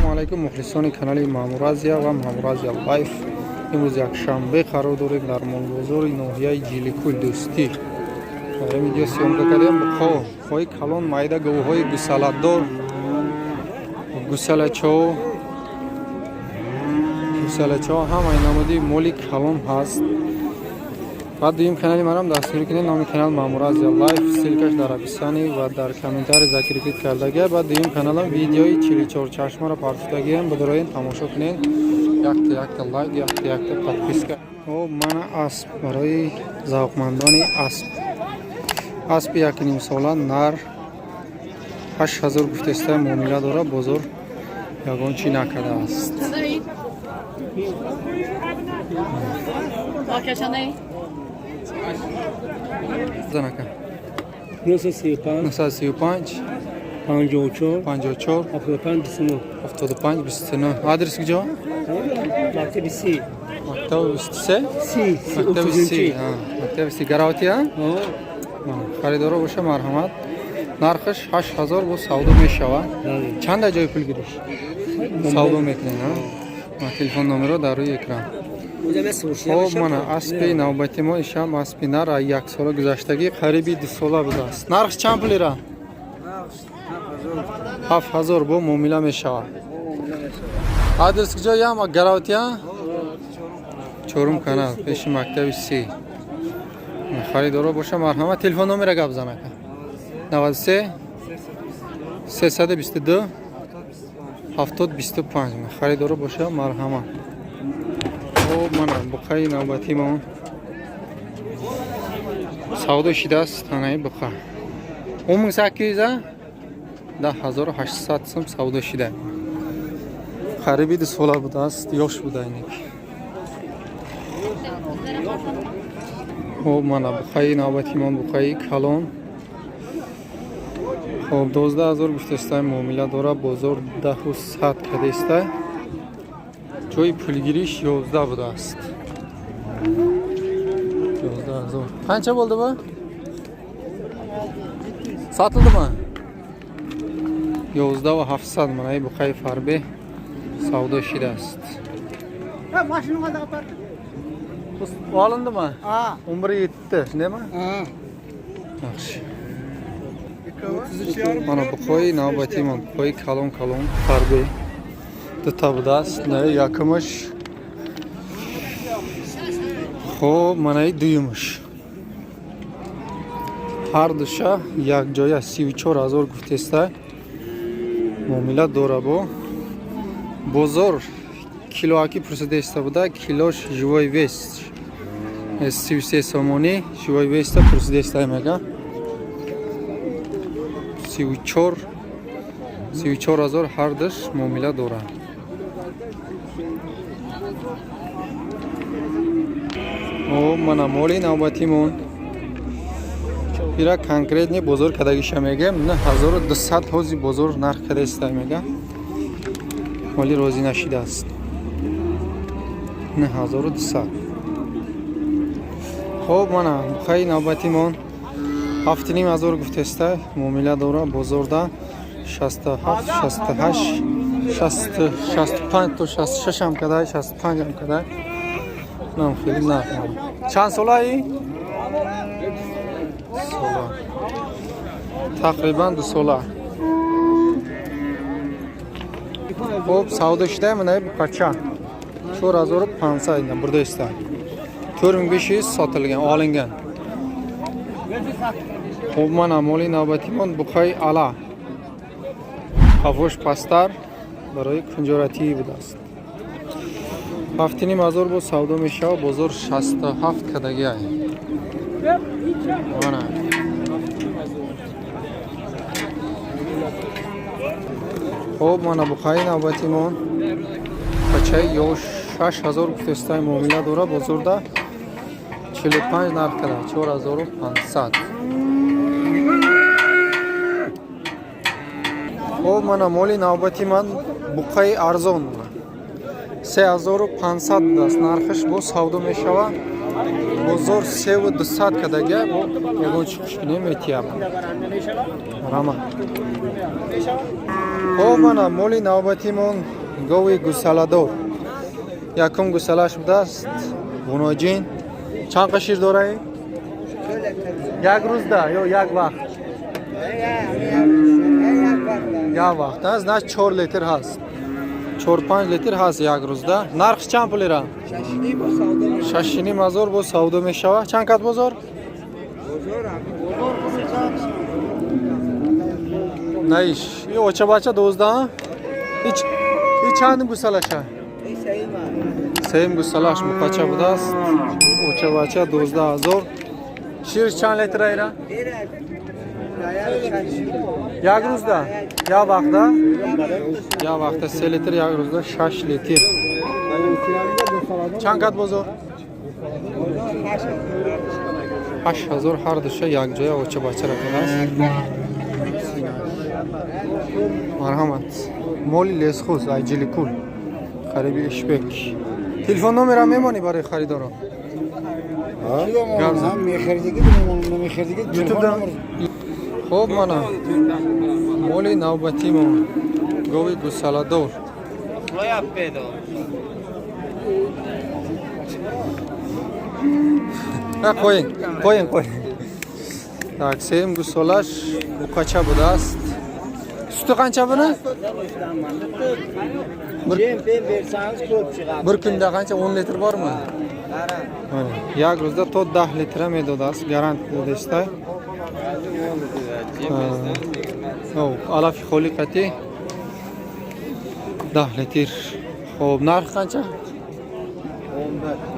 Ассалому алайкум, мухлисони канали Маъмуразия ва Маъмуразия Лайф. Имрӯз якшанбе қарор дорем дар молбозори ноҳияи Ҷиликул, Дӯстӣ. Дар ин видео съёмка кардем буқо, буқои калон, майда, говҳои гусаладор, гусалачаҳо, гусалачаҳо, ҳамаи намуди моли калон ҳаст. Баъд дуюм канали манам дастгирӣ кунед. Номи канал Маъмуразия Лайф, ссылка ш дар описании ва дар комментарий закрепить кардагия. Баъд дуюм каналам видеои 44 чашмаро партофтагиам, бидороен, тамошо кунед. Якта якта лайк, якта якта подписка. Хоб, мана асп барои завқмандони асп. Аспи 1,5 сола, нар, 8000 гуфтеста, муомила дора, бозор ягон чӣ накардааст. Занака. 935. 935. 54. 54. 75 29. 75 29. Адрес куҷо? Мактаби 30. Мактаби 23. 30. Мактаби 30, мактаби 30, гаравтия. Харидоро боша, марҳамат. Нархаш 8000, бо савдо мешавад. Чанда ҷои пул гириш савдо мекунед? Телефон номеро дар рӯи экран. Хоб, мана аспи навбати мо. Ишам аспи нар, 1 сола гузаштагӣ, қариби 2 сола будааст. Нарх чанд пулира? 7000, бо муомила мешавад. Адрес куҷо? Ям гаравтия, чорум канал, пеши мактаби 30. Харидоро боша, марҳамат. Телефон номера гап занака: 93 322 70 25. Харидоро боша, марҳамат. Хоб, мана буқаи навбати мо савдо шидааст. Танаи буқа 10800, 10 800 сум савдо шида. Қариби 2 сола будааст, ёш буда инак. Хоб, мана буқаи навбати мо, буқаи калон. Хоб, 12 000 гуфтестай, муомила дора, бозор 10 100 кадестай, ҷои пулгириш 11 будааст. 11 000. Qancha bo'ldi bu? Sotildimi? 11 700. Mana buqaи фарбе савдо шидааст. Mashina Olindimi? 11 7, shundaymi? Yaxshi. Mana буқои навбати мо, буқои калон калон, фарбе, дута будааст. На якумаш, хоб, манаи дуюмаш. Ҳар душа якҷоя 34 000 гуфтеста, муомила дора. Бо бозор килоаки пурсидаиста буда, килош живой вес 33 сомонӣ, живой вес та пурсидаиста мега. 34, 34 000 ҳар душ, муомила дорад. О, мана моли навбатимон. Ира конкретный бозор кадагиша мегем, 9200 ҳози бозор нарх кадаиста мега, моли розӣ нашидааст. 9200. Хоб, мана бухаи навбатимон, 7500 гуфтеста, муомила дора, бозорда 67, 68, 65 то 66 ам кадай, 65 ам кадай. Нам хеле нарх. Чанд солаи? Сола, тақрибан 2 сола. Хоб, савдо шуда манаи букача 4500 бурдаиста, 4500 sotilgan, olingan. Хуб, мана моли навбатимон, буқаи ала, қафош пасттар, барои кунҷоратӣ будааст. 7500 бо савдо мешавад, бозор 67 кадагиай. Мана. Хоб, мана буқаи навбатимон, бачаи ёш, 6000 гуфтестай, муомила дора, бозорда 45 нарх када, 4500. Хоб, мана моли навбати ман, буқаи арзон, 3500 будааст нархаш, бо савдо мешавад, бозор 3200 кадага. Бо ягон чи хушкине метиям рама. Хоб, мана моли навбатимон. Гови гусаладор. Якум гусалаш будааст. Ғуноҷин. Чанд қа шир дораи? Як рӯзда ё як вақт? Як вақт, а? Значит, 4 литр ҳаст. 4-5 литр ҳаст як рӯзда. Нархш чанд пулира? 6,5 ҳазор боз савдо мешавад. Чанд кат бозор? Наиш. И оча бача 12, и чанд гусалаша? Сеюм гусалаш муқача будааст. Оча бача 12 ҳазор. Ширш чанд литр айра? Як рӯзда? Як вақта? Як вақта 3 литр, як рӯзда 6 литр. Чанд кат бозор? 8 ҳазор ҳар душа якҷоя оча бача ракадааст. Марҳамат. Моли лесхоз айҷиликул. Хариби Ишбек. Телефон номерам мемонӣ барои харидоро? Гап зан. Ютубда. Хоб, мана моли навбатимон гови гусаладор. А, қоен, қоен, қоен. Так, сеюм гусолаш буқача будааст. Сути қанча буни? Jem bersangiz ko'p chiqadi. Bir kunda qancha, 10 litr bormi? Mana, як рӯзда то 10 литра медодааст, гарант додестай. Алафи холи қати 10 литр. Хоб, нарх қанча?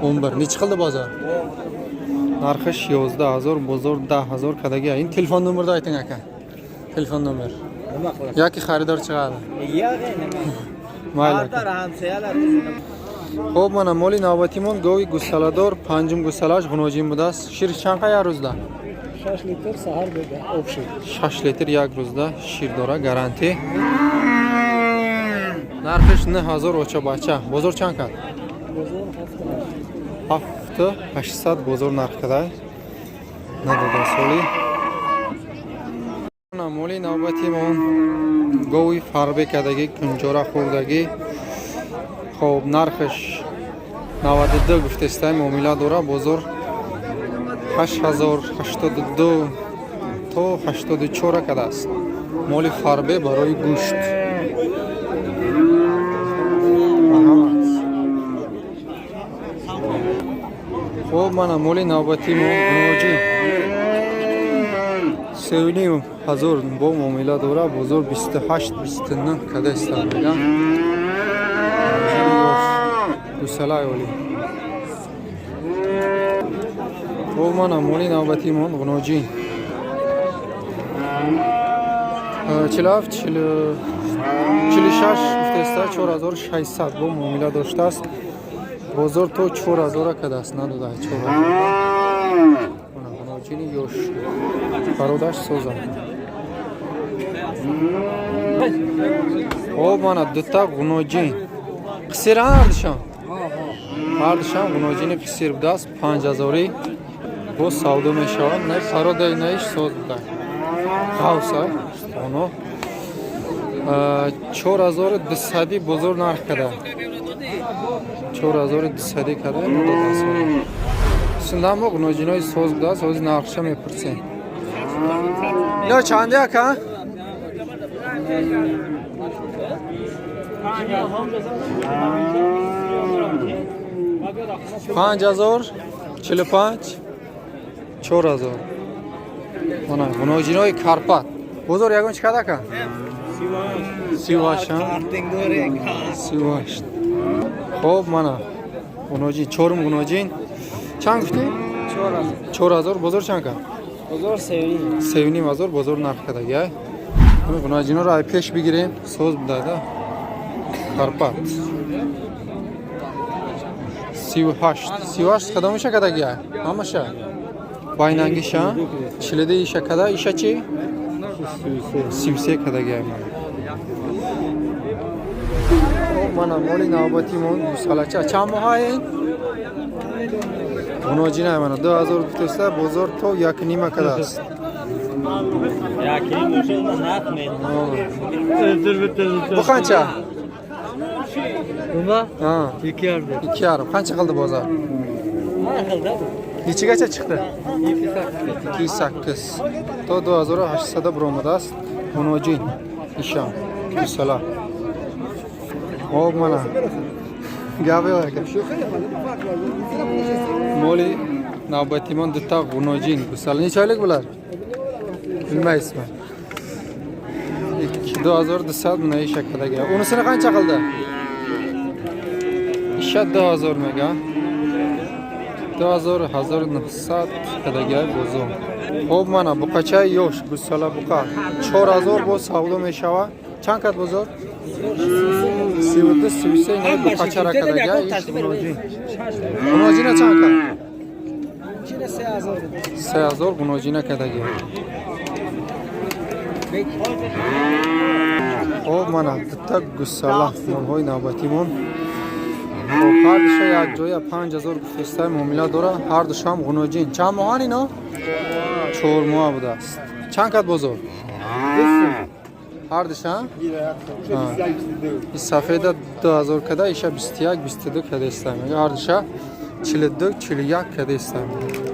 11. Nechi qildi bozor? Нархаш 11 ҳазор, бозор 10 ҳазор кадаги. Ин телефон номерда айтинг, ака. Телефон номер. Nima qilasiz? Yoki xaridor chiqadi. Yo'q, nima? Mayli, aka. Xaridor hamsoyalar. Хоб, мана моли навбатимон гови гусаладор, панҷум гусалаш ғуноҷин будааст. Шир чанд қа як рӯзда? 6 литр саҳар бега общий. 6 литр як рӯзда шир дора, гарантӣ. Нархиш 9000 оча бача. Бозор чанд кард? Бозор 7. 7800 бозор нарх кадай. Надода соли. Мана моли навбатимон гови фарбе кардагӣ, кунҷора хӯрдагӣ. Хоб, нархаш 92 гуфтестай, муомила дора, бозор 8082 то 84 кардааст. Моли фарбе барои гӯшт. Марҳамат. Хоб, мана моли навбатимон гуноҷӣ 3,5 ҳазор бо муомила дора, бозор 28 29 када истад меган. Гусалаи олӣ. Хоб, мана моли навбатимон ғуноҷӣ 47 46 гуфтаиста, 4600 бо муомила доштааст, бозор то 4000 кадааст, надода 4000. Ғуноҷини ёш, бародаш соза. Хоб, мана дута ғуноҷин қисиран, ҳардушон, ҳардушам ғуноҷини қисир будааст, 5000-ӣ боз савдо мешавад. На пародаи наиш соз буда, ғавса оно 4200 бозор нарх када, 4200 када надодааст. Сундамо ғуноҷинои соз будааст, ҳозир нархша мепурсем. Ино чанде, ака? 5000, 45, 4000. Мана ғуноҷинои Карпат. Бозор ягон чӣ када, ака? 38, 38. Хоб, мана ғуноҷин, чорум ғуноҷин. Чанд гуфтӣ? 4000. Бозор чанд кард? Бозор 3,5. 3,5 ҳазор бозор нарх кадаги. Ай, ҳамин ғуноҷиноро ай пеш бигирем, соз будада. Карпат 38, 38 кадомиша кадаги? Ай, ҳамаша байнангиша чилида иша када, иша чи 33 кадаги. Ай, мана. Хоб, мана моли навбатимон гусалача. Чанд моҳа ин ғуноҷина? Мана 2000 гуфтеста, бозор то 1,5 кадааст. Яки мошин нарх ме. Бу қанча? Nima? Ha, 2,5. 2,5. Qancha qildi bozor? Har xilda bu. Nechigacha chiqdi? 2,8. 2,8. То 2800 биромадааст. Ғуноҷин ишам. Гӯсала. Хоб, мана. Гап yo'q aka. Моли навбатимон дута ғуноҷин гӯсала. Necha oylik bular? Bilmaysizmi? 2200 мына иш akadagi. Unisini qancha qildi? Isha 2000 mega. 2900 кадаги бозор. Хоб, мана буқачаи ёш гӯсала буқа 4000 боз савдо мешава. Чанд кад бозор? 32, 33 инаи буқачара кадаги иш ғуноҷин. Ғуноҷина чанд кад? 3000 ғуноҷина кадаги. Хоб, мана дута гӯсала молҳои навбатимон. Хоб, ҳар душа якҷоя 5000 гуфтестай, муомила дора. Ҳар душам ғуноҷин. Чанд моҳан ино? 4 моҳа будааст. Чанд кад бозор ҳар душа? И сафеда 2000 када, иша 21, 22 када истай мега. Ҳар душа 42, 41 када истай мега.